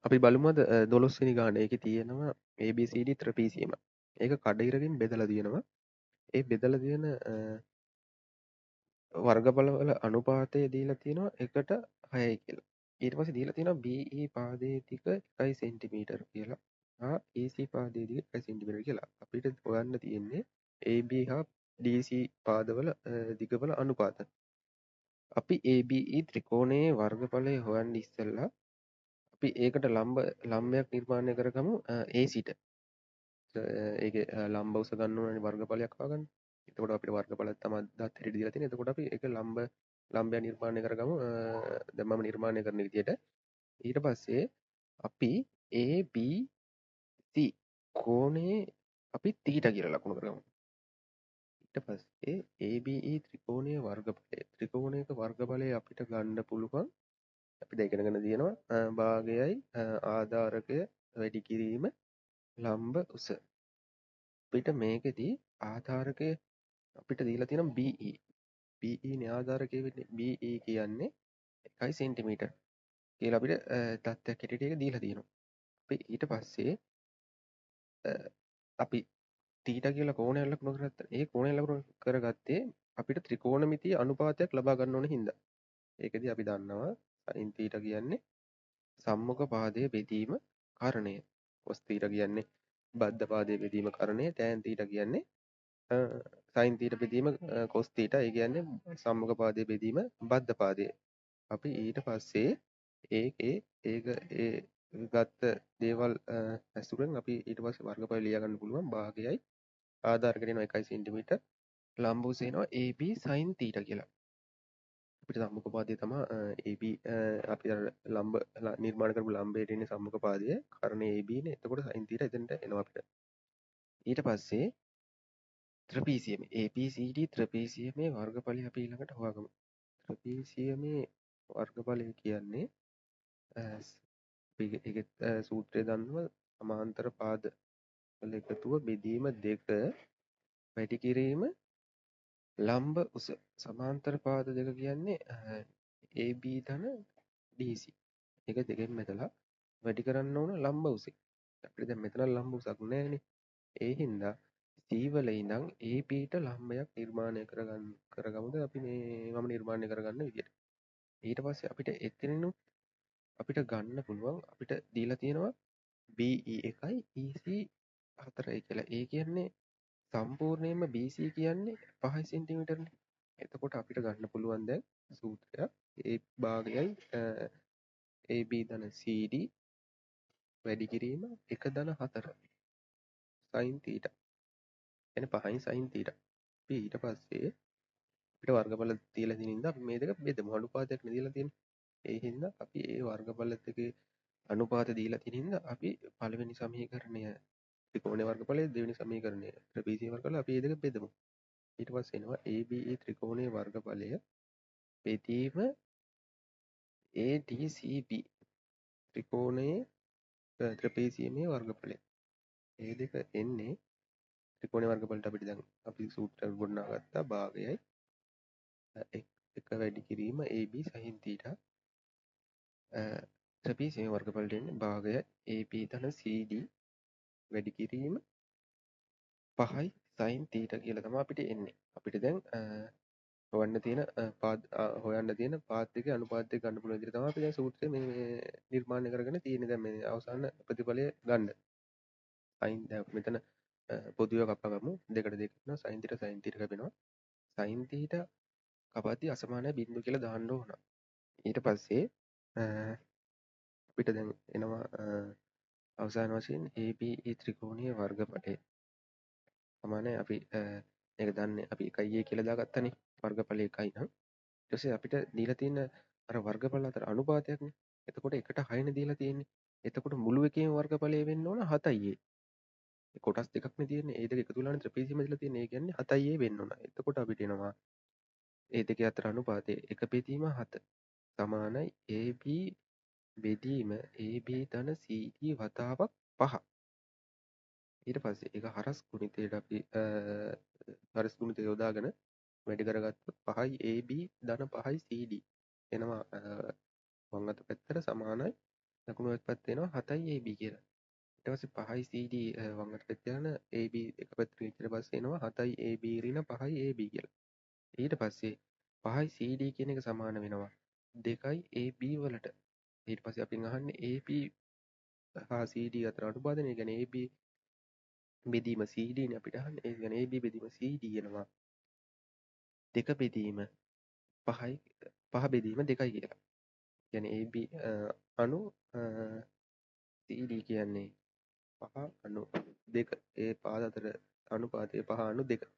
අපි බලමු අද 12 වෙනි ගාන. ඒකේ තියෙනවා ABCD ත්‍රපීසියම. ඒක කඩ ඉරකින් බෙදලා තියෙනවා. ඒ බෙදලා තියෙන වර්ගඵල වල අනුපාතය දීලා තියෙනවා 1ට 6යි කියලා. ඊට පස්සේ දීලා තියෙනවා BE පාදයේ දිග 1 සෙන්ටිමීටර් කියලා. හා AC පාදයේ දිග 1 සෙන්ටිමීටර් කියලා. අපිට හොයන්න තියෙන්නේ AB හා DC පාදවල දිගවල අනුපාත. අපි ABE ත්‍රිකෝණයේ වර්ගඵලය හොයන්න ඉස්සෙල්ලා අපි ඒකට ලම්බයක් නිර්මාණය කරගමු A සිට. ඒකේ ලම්බ උස ගන්න ඕනනේ වර්ගඵලයක් හොයාගන්න. එතකොට අපිට වර්ගඵලයක් තමයි දත් හැටියට දීලා තියෙන්නේ. එතකොට අපි ඒක ලම්බය නිර්මාණය කරගමු. දැන් මම නිර්මාණය කරන විදියට. ඊට පස්සේ අපි ABC කෝණයේ අපි තීටා කියලා ලකුණු කරගමු. ඊට පස්සේ ABE ත්‍රිකෝණයේ වර්ගඵලය. ත්‍රිකෝණයක වර්ගඵලය අපිට ගන්න පුළුවන්. අපි දැන් ඉගෙනගෙන තියෙනවා භාගයයි ආධාරකය වැඩි කිරීම ලම්බ උස. අපිට මේකෙදි ආධාරකය අපිට දීලා තියෙනවා BE. BE නේ ආධාරකය වෙන්නේ. BE කියන්නේ 1 සෙන්ටිමීටර් කියලා අපිට තත්ත්වයක් හැටියට ඒක දීලා තියෙනවා. අපි ඊට පස්සේ අපි තීටා කියලා කෝණයක් ලකුණු කරගත්තා. ඒ කෝණය ලකුණු කරගත්තේ අපිට ත්‍රිකෝණමිතිය අනුපාතයක් ලබා ගන්න ඕන හින්දා. ඒකෙදි අපි දන්නවා සයින් තීටා කියන්නේ සම්මුඛ පාදයේ බෙදීම කරණය. කොස් තීටා කියන්නේ බද්ධ පාදයේ බෙදීම කරණය. ටෑන් තීටා කියන්නේ සයින් තීටා බෙදීම කොස් තීටා. ඒ කියන්නේ සම්මුඛ පාදයේ බෙදීම බද්ධ පාදයේ. අපි ඊට පස්සේ ඒකේ ඒක ඒ ගත්ත දේවල් ඇසුරෙන් අපි ඊට පස්සේ වර්ගඵල ලියා ගන්න පුළුවන්. භාගයයි ආධාරක දෙනවා 1 සෙන්ටිමීටර් ලම්බ උස එනවා AB sin theta කියලා. අපිට සම්මුඛ පාදය තමයි AB අපි අර ලම්බ නිර්මාණ කරපු ලම්බයට එන්නේ සම්මුඛ පාදය කරණේ AB නේ. එතකොට sin theta එතනට එනවා අපිට. ඊට පස්සේ ත්‍රපීසියම ABCD ත්‍රපීසියමේ වර්ගඵලය අපි ඊළඟට හොයාගමු. ත්‍රපීසියමේ වර්ගඵලය කියන්නේ අපි ඒකෙත් සූත්‍රය දන්නවා සමාන්තර පාද වල එකතුව බෙදීම දෙක වැඩි කිරීම ලම්බ උස. සමාන්තර පාද දෙක කියන්නේ AB ධන DC. ඒක දෙකෙන් බෙදලා වැඩි කරන්න ඕන ලම්බ උසේ. අපිට දැන් මෙතන ලම්බ උසක් නෑනේ. ඒ හින්දා C වල ඉඳන් AB ට ලම්බයක් නිර්මාණය කරගමුද අපි මේ මම නිර්මාණය කරගන්න විදියට. ඊට පස්සේ අපිට එතනිනුත් අපිට ගන්න පුළුවන් අපිට දීලා තියෙනවා BE 1යි EC 4යි කියලා. ඒ කියන්නේ සම්පූර්ණයෙන්ම BC කියන්නේ 5 සෙන්ටිමීටර්නේ. එතකොට අපිට ගන්න පුළුවන් දැන් සූත්‍රයක් A භාගයයි AB ධන CD වැඩි කිරීම 1 ධන 4 sin theta. එන 5යි sin theta. අපි ඊට පස්සේ අපිට වර්ගඵල තියලා තියෙන හින්දා අපි මේ දෙක බෙදමු. අනුපාතයක් නේ දීලා තියෙන්නේ. ඒ හින්දා අපි ඒ වර්ගඵල දෙකේ අනුපාත දීලා තියෙන හින්දා අපි පළවෙනි සමීකරණය ත්‍රිකෝණයේ වර්ගඵලය දෙවෙනි සමීකරණය ත්‍රිපීසිය වර්ගඵලය අපි මේ දෙක බෙදමු. ඊට පස්සේ එනවා ABE ත්‍රිකෝණයේ වර්ගඵලය බෙදීම ADCB ත්‍රිකෝණයේ ත්‍රපීසියමේ වර්ගඵලය. මේ දෙක එන්නේ ත්‍රිකෝණයේ වර්ගඵලට අපිට දැන් අපි සූත්‍ර ගොඩනගා භාගයයි එක වැඩි කිරීම AB sin theta ත්‍රපීසියමේ වර්ගඵලට එන්නේ භාගය AB ධන CD වැඩි කිරීම 5යි sin theta කියලා තමයි අපිට එන්නේ. අපිට දැන් හොයන්න තියෙන පාද හොයන්න තියෙන පාත් දෙකේ අනුපාත දෙක ගන්න පුළුවන් විදිහට තමයි අපි දැන් සූත්‍රය මේ නිර්මාණය කරගෙන තියෙන්නේ. දැන් මේ අවසාන ප්‍රතිඵලය ගන්න. sin දැන් මෙතන පොදුව කපගමු. දෙකට දෙක වෙනවා. sin theta sin theta කැපෙනවා. sin theta කපද්දී අසමානයි බිංදු කියලා දාන්න ඕන. ඊට පස්සේ අපිට දැන් එනවා අවසාන වශයෙන් ABE ත්‍රිකෝණයේ වර්ගඵලය. සමානයි අපි මේක දන්නේ අපි 1 A කියලා දාගත්තනේ. වර්ගඵලය 1යි නම්. ඊට පස්සේ අපිට දීලා තියෙන අර වර්ගඵල අතර අනුපාතයක්නේ. එතකොට 1ට 6 නේ දීලා තියෙන්නේ. එතකොට මුළු එකේම වර්ගඵලය වෙන්න ඕන 7යි A. කොටස් දෙකක් නේ තියෙන්නේ. ඒ දෙක එකතු වෙලානේ ත්‍රිපීසියම දීලා තියෙන්නේ. ඒ කියන්නේ 7යි A වෙන්න ඕන. එතකොට අපිට එනවා ඒ දෙකේ අතර අනුපාතය 1 බෙදීම 7 සමානයි AB බෙදීම AB ධන CD වතාවක් 5. ඊට පස්සේ ඒක හරස් ගුණිතයට අපි හරස් ගුණිතය යොදාගෙන වැඩි කරගත්තොත් 5යි AB ධන 5යි CD එනවා වම් අත පැත්තට සමානයි දකුණු අත් පැත්තේ එනවා 7යි AB කියලා. ඊට පස්සේ 5යි CD වම් අත පැත්තේ යන AB එක පැත්තට ඊට පස්සේ එනවා 7යි AB ඍණ 5යි AB කියලා. ඊට පස්සේ 5යි CD කියන එක සමාන වෙනවා 2යි AB වලට. ඊට පස්සේ අපෙන් අහන්නේ AB හා CD අතර අනුපාතනය. ඒ කියන්නේ AB බෙදීම CD නේ අපිට අහන්නේ. ඒ කියන්නේ AB බෙදීම CD එනවා 2 බෙදීම 5යි 5 බෙදීම 2යි කියලා. කියන්නේ AB අනු CD කියන්නේ 5 අනු 2. ඒ පාද අතර අනුපාතය 5 අනු 2.